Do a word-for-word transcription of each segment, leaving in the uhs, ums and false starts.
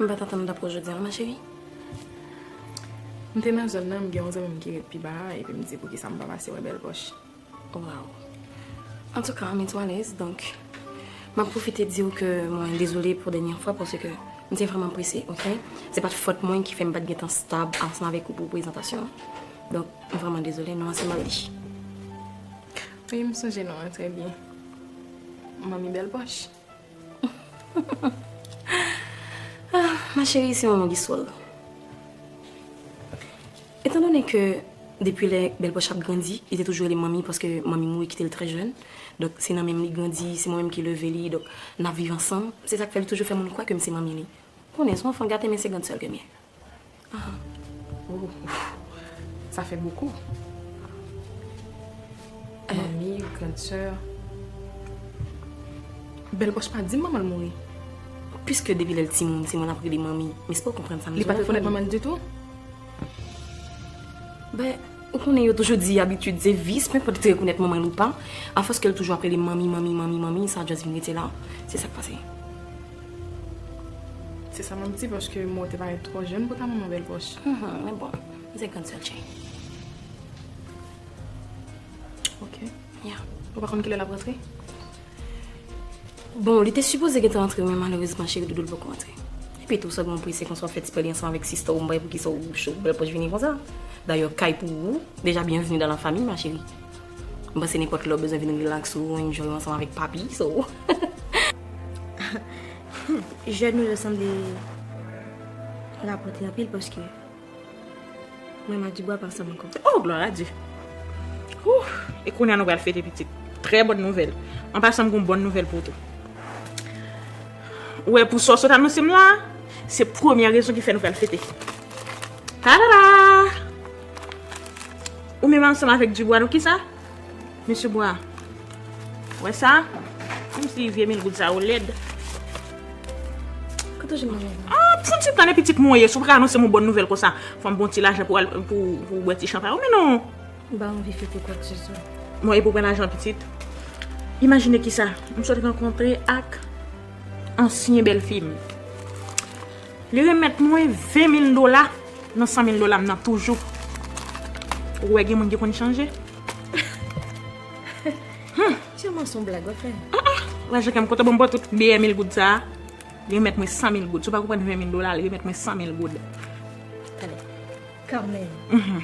M pa t atann m t ap wè w jodi a non, ma chérie. M te nan zòn nan, m gen yon zanmi m ki ret pi ba a, epi m di poukisa m pa pase wè Bèl Pòch. Waw. Antouka, m tou alèz, donk, m ap pwofite di w ke mwen dezole pou dènye fwa, paske m te vrèman prese, oke? Se pa t fòt mwen ki fè m pa t gentan stab ansanm avèk ou pou prezantasyon an. Donk, m vrèman dezole, non an se Marly. Wi, m sonje non an trè byen. Manmi Bèl Pòch. Ah, ma chérie, se manman Giswòl. Etandone ke depi lè Bèl Pòch ap grandi, li te toujou rele manmi paske manmi mouri kite l trè jèn. Donk, se nan menm li grandi, se mwen menm ki leve li, donk, n ap viv ansanm. Se sa k fè li toujou fè moun kwè ke m se manmi li. Konnen, se yon anfan gate, men se grann sè l ke m ye. Aha. Oh, sa fè bokou. Manmi, grann sè. Bèl Pòch pa di m manman l mouri. Piske depi lè l timoun, se mwen l ap rele manmi. Men se pa w konprann sa m di w la, fanmi. Li pa t rekonèt manman l ditou? Ben, ou konnen yo toujou di abitid se vis, men pou l te rekonèt manman l ou pa, afòs ke l toujou ap rele manmi, manmi, manmi, manmi, sa just vin rete la. Se sa k pase. Se sa m ap di, paske mwen te parèt twò jèn pou ta manman Bèl Pòch. Mhm, men bon, m se grann sè l, cheri. Ok. Ya. Ou pa konn kilè l ap rantre? Bon, li te sipoze gentan antre, men malerezman, cheri doudou l poko antre. Epi tou, sa gen yon prese konsa w fè ti pale ansanm avèk sista w, m pa wè poukisa w cho, Bèl Pòch vini konsa. Dayè, kay pou ou, deja byenvini dans la famille, ma chérie. M panse nenpòt lè w bezwen vin rilaks ou, enjoy ou ansanm avèk papi, so. Jèn nou yo sanble rapòte anpil paske Mwen, Madjibwa pa ansanm ankò. Oh, gloire à Dieu. Ouh, e kounye a nou pral fete pitit. Trè bòn nouvèl. An pasan, m gon bòn nouvèl pou ou tou. Ou wè, pou sa w sot anonse m la, se premyè rezon ki fè nou pral fete. Tadada! Ou menm ansanm avèk Dibwa, nou ki sa? Mesye Bwa, wè sa? Kòmsi vye mil goud sa yo lèd. Kote w jwenn lajan sa? Ah, fon ti tann epi tit mwen ye, si w pa ka anonse m yon bòn nouvèl konsa, fò m ba w ti lajan pou al, pou, pou w bwè ti chanpay. Ou men non. M pa anvi fete kwakseso. Bon, epi w pran lajan pitit. Imajine kisa, m sot rankontre ak ansyen bèlfi m. Li remèt mwen ven mil dola nan san mil dola m nan toujou. Ou wè gen moun ki konn chanje. Sèlman se yon blag w ap fè. Ah, ah. Lajan kè m kontan, bon, m pran tout dèyè mil goud sa a. Li remèt mwen san mil goud. Si w pa konprann ven mil dola, li remèt mwen san mil goud. Talè. Carmen. Mhm.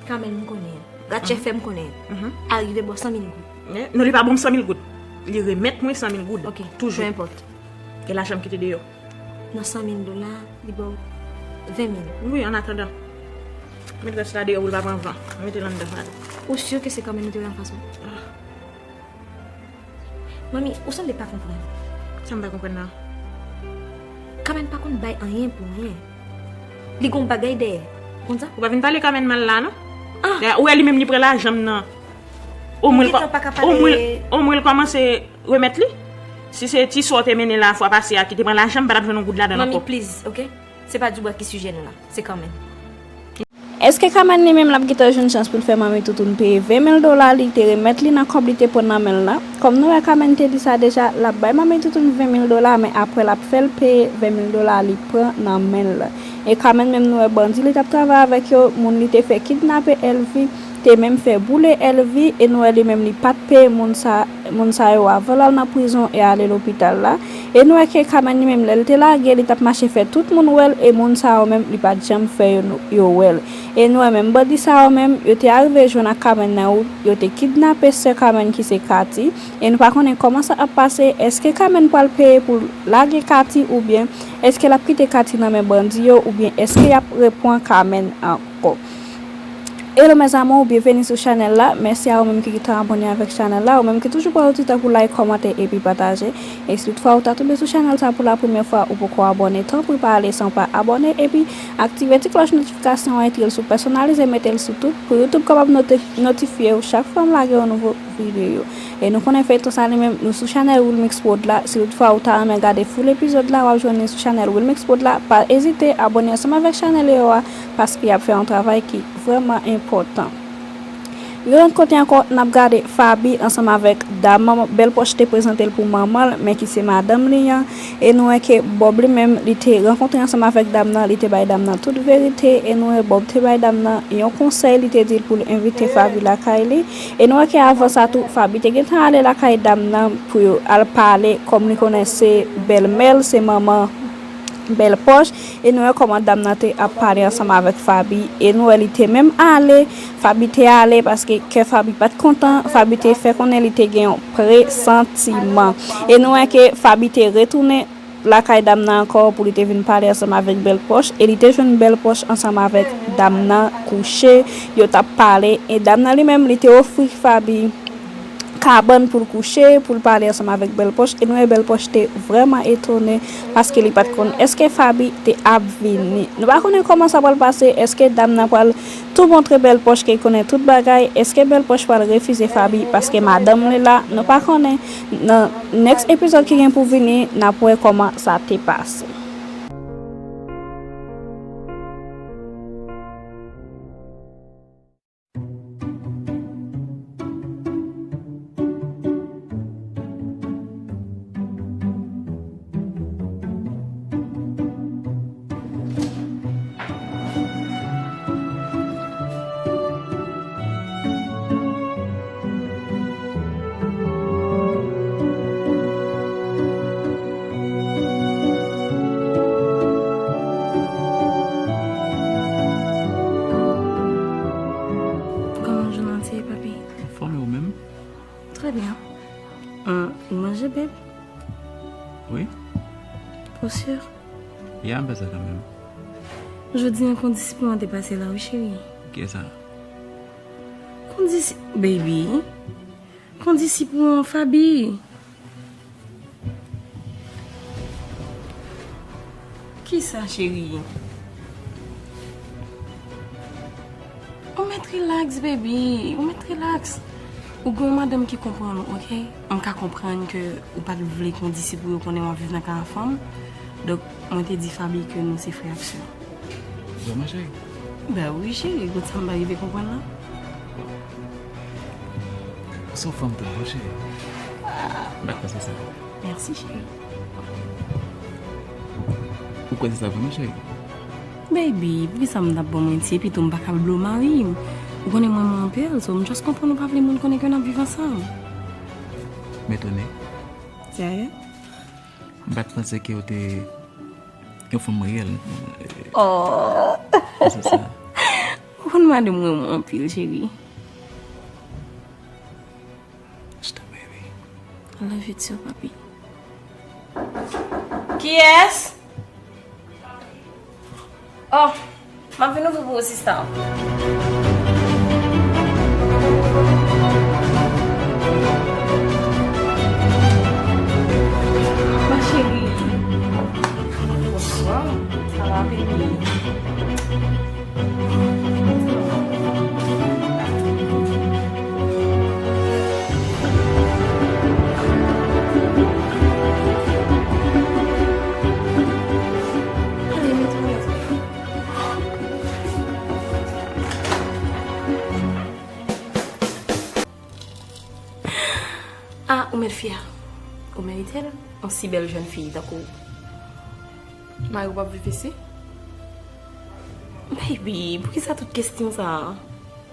Carmen m konnen an. Ratchè fè m konnen an. Mhm. Arive ba w san mil goud. Eh, non, li pa ban m san mil goud. Li remèt mwen san mil goud. Ok, toujou. Peu importe. E lajan m kite deyò. Nan san mil dola, li ba w ven mil. Wi, an atandan. Met rès la deyò pou l pa pran van. Mete l anndan, ale. Ou si ke se Carmen ou te wè anfas ou? Ah. Manmi, ou sanble pa konprann. Sa m pa konprann la? Carmen pa konn bay anyen pou anyen. Li gon bagay dèyè. Ou konn sa? Ou pa vin pale Carmen mal la, non? Ah! Dayè, ou wè li menm li pran lajan m nan. Omwen l kò-, omwen l, omwen l kòmanse remèt li. Si se ti sò te mennen la fwa pase a ki te pran lajan m, m pa t ap jwenn yon goud ladan l ankò. Manmi, please, ok? Se pa Dibwa ki sijè nou la. Se Carmen. Èske Carmen li menm l ap gentan jwenn chans pou l fè manmi Toutoun peye ven mil dola li te remèt li nan kòb li te pran nan men l la? Kòm nou wè Carmen te di sa deja, l ap bay manmi Toutoun ven mil dola, men apre l ap fè l peye ven mil dola li pran nan men l la. E Carmen menm nou wè bandi li t ap travay avèk yo, moun li te fè kidnape Elvie, te menm fè boule Elvie, e nou wè li menm li pa t peye moun sa, moun sa yo avan l al nan prizon e ale lopital la. E nou wè ke Carmen li menm lè l te lage, li t ap mache fè tout moun wè l, e moun sa yo menm li pa t janm fè yo, yo wè l. E nou wè menm bandi sa yo menm, yo te arive jwenn ak Carmen nan wout, yo te kidnape sè Carmen ki se Cathy, e nou pa konnen kòman sa ap pase, èske Carmen pral peye pou lage Cathy oubyen èske l ap kite Cathy nan men bandi yo oubyen èske y ap repran Carmen ankò? Hello mes amours, byenveni sou chanèl la. Mèsi a ou menm ki gentan abòne avèk chanèl la, ou menm ki toujou pran yon ti tan pou like, kòmante epi pataje. E si toutfwa ou ta tonbe sou chanèl sa pou la premyè fwa, ou poko abòne, tanpri pa ale san w pa abòne epi aktive ti klòch notifikasyon an, etre l sou pèsonalize, mete l sou tout pou YouTube kapab note-, notifye w chak fwa m lage yon nouvo videyo. E nou konnen feyton sa li menm, nou sou chanèl Wilmix Prod la. Si toutfwa ou ta renmen gade full epizòd la, w ap jwenn li sou chanèl Wilmix Prod la. Pa ezite abòne ansanm avèk chanèl yo a, paske y ap fè yon travay ki vrèman enpòtan. Yon lòt kote ankò, n ap gade Faby ansanm avèk dam bèl pòch te prezante l pou manman l, men ki se madanm li an. E nou wè ke Bob li menm, li te rankontre ansanm avèk dam nan, li te bay dam nan tout verite. E nou wè Bob te bay dam nan yon konsèy, li te di l pou l envite Faby lakay li. E nou wè ke avan sa tou, Faby te gentan ale lakay dam nan pou yo al pale, kòm li konnen se bèlmè l, se manman bèl pòch. E nou wè kòman dam nan te ap pale ansanm avèk Faby. E nou wè li te menm ale. Faby te ale paske kè Faby pa t kontan. Faby te fè konnen li te gen yon presantiman. E nou wè ke Faby te retounen lakay dam nan ankò pou li te vin pale ansanm avèk bèl pòch. E li te jwenn bèl pòch ansanm avèk dam nan kouche. Yo t ap pale. E dam nan li menm, li te ofri Faby kabann pou l kouche, pou l pale ansanm avèk bèl pòch. E nou wè bèl pòch te vrèman etone paske li pa t konn èske Faby te ap vini. Nou pa konnen kòman sa pral pase, èske dam nan pral tou montre bèl pòch ke l konnen tout bagay, èske bèl pòch pral refize Faby paske madanm li la, nou pa konnen. Nan next episode ki gen pou vini, n ap wè kòman sa te pase. Kòman jounen an te ye, papi? Anfòm, e ou menm? Trè byen. Ah, ou manje, babe? Wi. Ou si? Ya, m fè sa kanmenm. Jodi an, kondisip mwen te pase la, wi, cheri. Kiyès sa? Kondisip, baby. Kondisip mwen, Faby. Kisa, cheri? Ou mèt relax, baby. Ou mèt relax. Ou gen yon madanm ki konprann ou, oke? M ka konprann ke ou pa t vle kondisip ou yo konnen w ap viv nan kay yon fanm. Donk, mwen te di Faby ke nou se frè ak sè. Vrèman, cheri? Ben wi, cheri. Kot sa m pa rive konprann la? Ou se yon fanm trè bon, cheri. M pa t panse sa. Mèsi, cheri. Ou kwè se sa vrèman, cheri? Baby, poukisa m t ap ba w manti? Epi tou, m pa ka blow mari m. Ou konnen mwen, mwen anpil, so m just konprann ou pa vle moun konnen ke n ap viv ansanm. M etone. Serye? M pa t panse ke w te yon fanm reyèl. Oh. Se sa. Ou konn madanm renmen w anpil, cheri. Just a baby. I love you too, papi. Kiyès? Oh, m ap vin ouvri pou ou, sista. Ma chérie. Bonsoir. Ça va, baby? Ah, ou mèt fyè. Ou merite l, yon si bèl jèn fi tankou w. Mari w p ap viv isi? Baby, poukisa tout kesyon sa a?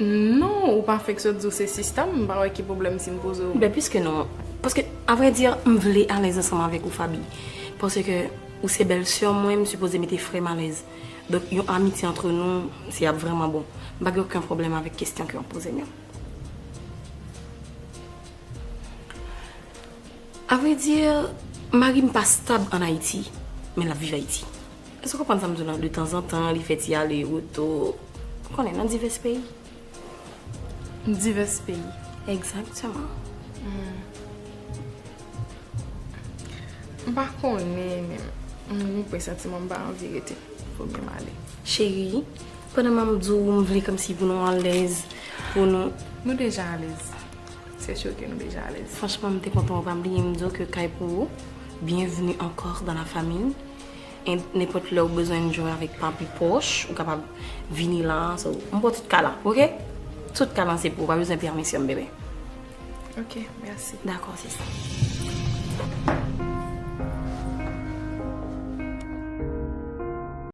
Non, ou pa fèk sot di w se sista m, m pa wè ki pwoblèm si m poze w. Ben, piske non, paske, avrèdi, m vle alèz ansanm avèk ou, Faby. Paske ou se bèl sè mwen, m sipoze mete frè m alèz. Donk, yon amitye ant nou, se ap vrèman bon. M pa gen okenn pwoblèm avèk kesyon ke w ap poze m yo. Avrèdi, mari m pa stab ann Ayiti, men l ap viv Ayiti. Èske w konprann sa m di w lan? De tanzantan, li fè ti ale retou. Ou konnen, nan divès peyi. Divès peyi? Egzakteman. Hmm. M pa konnen, men m gen presantiman m pa anvi rete. Fò byen m ale. Cheri, pandan m ap di w, m vle kòmsi pou nou alèz, pou nou. Nou deja alèz. Se si ke nou deja alèz. Franchman, m te kontan w pa bliye m di w ke kay pou ou. Bienvenue encore dans la famille. E nenpòt lè ou bezwen enjoy avèk papi pwòch, ou kapab vini la. So, m pran tout kay la, oke? Tout ka lanse pou ou, pa bezwen pèmisyon m, bebe. Ok, mèsi. Dakò, sista.